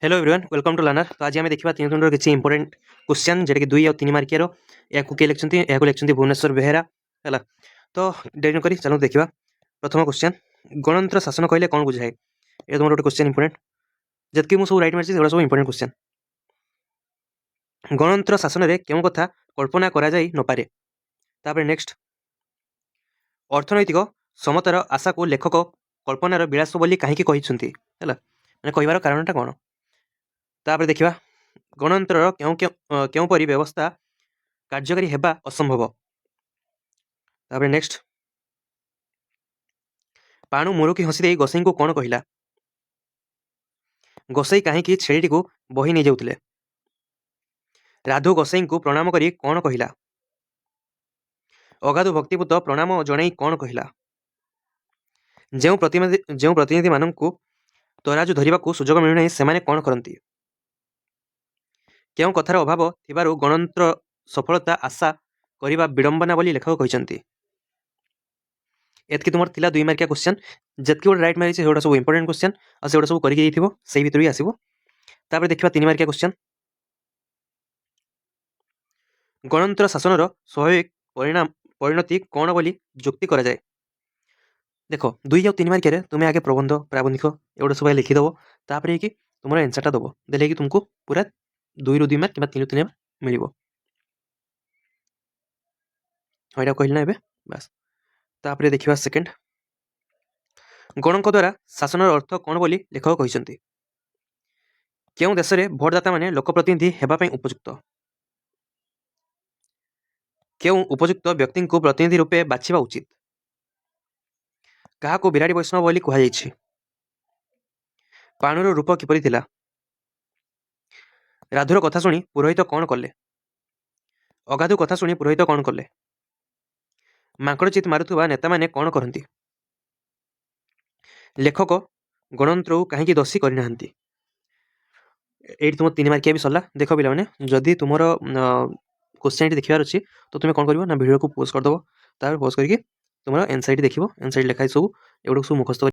Hello everyone, welcome to Learner। ତ ଆଜି ଆମେ ଦେଖିବା ତିନି ତୁଣ୍ଡର କିଛି ଇମ୍ପୋର୍ଟାଣ୍ଟ କ୍ୱେଶ୍ଚନ୍, ଯେଉଁଟାକି 2 ଆଉ 3 ମାର୍କିଆର। ଏହାକୁ କିଏ ଲେଖିଛନ୍ତି? ଏହାକୁ ଲେଖିଛନ୍ତି ଭୁବନେଶ୍ୱର ବେହେରା। ହେଲା, ତ ଡେରି ନକରି ଚାଲନ୍ତୁ ଦେଖିବା। ପ୍ରଥମ କ୍ୱେଶ୍ଚନ୍, ଗଣତନ୍ତ୍ର ଶାସନ କହିଲେ କ'ଣ ବୁଝାଏ? ଏ ତୁମର ଗୋଟେ କ୍ୱେଶ୍ଚନ୍ ଇମ୍ପୋର୍ଟାଣ୍ଟ। ଯେତିକି ମୁଁ ସବୁ ରାଇଟ୍ ମାରିଛି, ସେଗୁଡ଼ା ସବୁ ଇମ୍ପୋର୍ଟାଣ୍ଟ କ୍ୱେଶ୍ଚନ୍। ଗଣତନ୍ତ୍ର ଶାସନରେ କେଉଁ କଥା କଳ୍ପନା କରାଯାଇ ନପାରେ? ତାପରେ ନେକ୍ସଟ, ଅର୍ଥନୈତିକ ସମତାର ଆଶାକୁ ଲେଖକ କଳ୍ପନାର ବିଳାସ ବୋଲି କାହିଁକି କହିଛନ୍ତି? ହେଲା, ମାନେ କହିବାର କାରଣଟା କ'ଣ? ତାପରେ ଦେଖିବା, ଗଣତନ୍ତ୍ରର କେଉଁ କେଉଁ କେଉଁପରି ବ୍ୟବସ୍ଥା କାର୍ଯ୍ୟକାରୀ ହେବା ଅସମ୍ଭବ? ତାପରେ ନେକ୍ସଟ, ପାଣୁ ମୁରୁକି ହସି ଦେଇ ଗୋସେଇଙ୍କୁ କ'ଣ କହିଲା? ଗୋସେଇ କାହିଁକି ଛେଳିଟିକୁ ବୋହି ନେଇଯାଉଥିଲେ? ରାଧୁ ଗୋସେଇଙ୍କୁ ପ୍ରଣାମ କରି କ'ଣ କହିଲା? ଅଗାଧୁ ଭକ୍ତିପୂତ ପ୍ରଣାମ ଜଣାଇ କ'ଣ କହିଲା? ଯେଉଁ ପ୍ରତିନିଧିମାନଙ୍କୁ ତରାଜୁ ଧରିବାକୁ ସୁଯୋଗ ମିଳୁନାହିଁ, ସେମାନେ କ'ଣ କରନ୍ତି? କେଉଁ କଥାର ଅଭାବ ଥିବାରୁ ଗଣତନ୍ତ୍ର ସଫଳତା ଆଶା କରିବା ବିଡ଼ମ୍ବନା ବୋଲି ଲେଖକ କହିଛନ୍ତି? ଏତିକି ତୁମର ଥିଲା 2 ମାର୍କିଆ କ୍ୱେଶ୍ଚନ୍। ଯେତିକି ଗୋଟେ ରାଇଟ୍ ମାରିଛି, ସେଗୁଡ଼ା ସବୁ ଇମ୍ପୋର୍ଟାଣ୍ଟ କ୍ୱେଶ୍ଚନ୍ ଆଉ ସେଗୁଡ଼ା ସବୁ କରିକି ଯାଇଥିବ, ସେଇ ଭିତରୁ ହିଁ ଆସିବ। ତାପରେ ଦେଖିବା 3 ମାର୍କିଆ କ୍ୱେଶ୍ଚନ୍। ଗଣତନ୍ତ୍ର ଶାସନର ସ୍ୱାଭାବିକ ପରିଣାମ ପରିଣତି କ'ଣ ବୋଲି ଯୁକ୍ତି କରାଯାଏ? ଦେଖ, 2 ଆଉ 3 ମାର୍କିଆରେ ତୁମେ ଆଗେ ପ୍ରବନ୍ଧ, ପ୍ରାବନ୍ଧିକ ଏଗୁଡ଼ା ସବୁ ଲେଖିଦେବ। ତାପରେ ହେଇକି ତୁମର ଆନ୍ସର୍ଟା ଦେବ। ଦେଲେ ହେଇକି ତୁମକୁ ପୁରା 2ରୁ 2 ମାର୍କ କିମ୍ବା 3ରୁ 3 ମାର୍କ ମିଳିବ। ହଁ, ଏଇଟା କହିଲି ନା ଏବେ, ବାସ୍। ତାପରେ ଦେଖିବା ସେକେଣ୍ଡ, ଗଣଙ୍କ ଦ୍ୱାରା ଶାସନର ଅର୍ଥ କ'ଣ ବୋଲି ଲେଖକ କହିଛନ୍ତି? କେଉଁ ଦେଶରେ ଭୋଟଦାତାମାନେ ଲୋକପ୍ରତିନିଧି ହେବା ପାଇଁ ଉପଯୁକ୍ତ? କେଉଁ ଉପଯୁକ୍ତ ବ୍ୟକ୍ତିଙ୍କୁ ପ୍ରତିନିଧି ରୂପେ ବାଛିବା ଉଚିତ? କାହାକୁ ବିରାଡ଼ି ବୈଷ୍ଣବ ବୋଲି କୁହାଯାଇଛି? ପାଣୁର ରୂପ କିପରି ଥିଲା? ରାଧୁର କଥା ଶୁଣି ପୁରୋହିତ କ'ଣ କଲେ? ଅଗାଧୁ କଥା ଶୁଣି ପୁରୋହିତ କ'ଣ କଲେ? ମାଙ୍କଡ଼ ଚିତ୍ ମାରୁଥିବା ନେତାମାନେ କ'ଣ କରନ୍ତି? ଲେଖକ ଗଣତନ୍ତ୍ରକୁ କାହିଁକି ଦୋଷୀ କରିନାହାନ୍ତି? ଏଇଠି ତୁମ 3 ମାର୍କିଆ ବି ସରିଲା। ଦେଖ ପିଲାମାନେ, ଯଦି ତୁମର କ୍ୱେଶ୍ଚନ୍ଟି ଦେଖିବାର ଅଛି, ତ ତୁମେ କ'ଣ କରିବ ନା ଭିଡ଼ିଓକୁ ପୋଜ୍ କରିଦେବ। ତାପରେ ପୋଜ୍ କରିକି ତୁମର ଏନ୍ସାଇଟ୍ ଦେଖିବ। ଏନ୍ସାଇଟ୍ ଲେଖା ସବୁ, ଏଗୁଡ଼ାକୁ ସବୁ ମୁଖସ୍ଥ।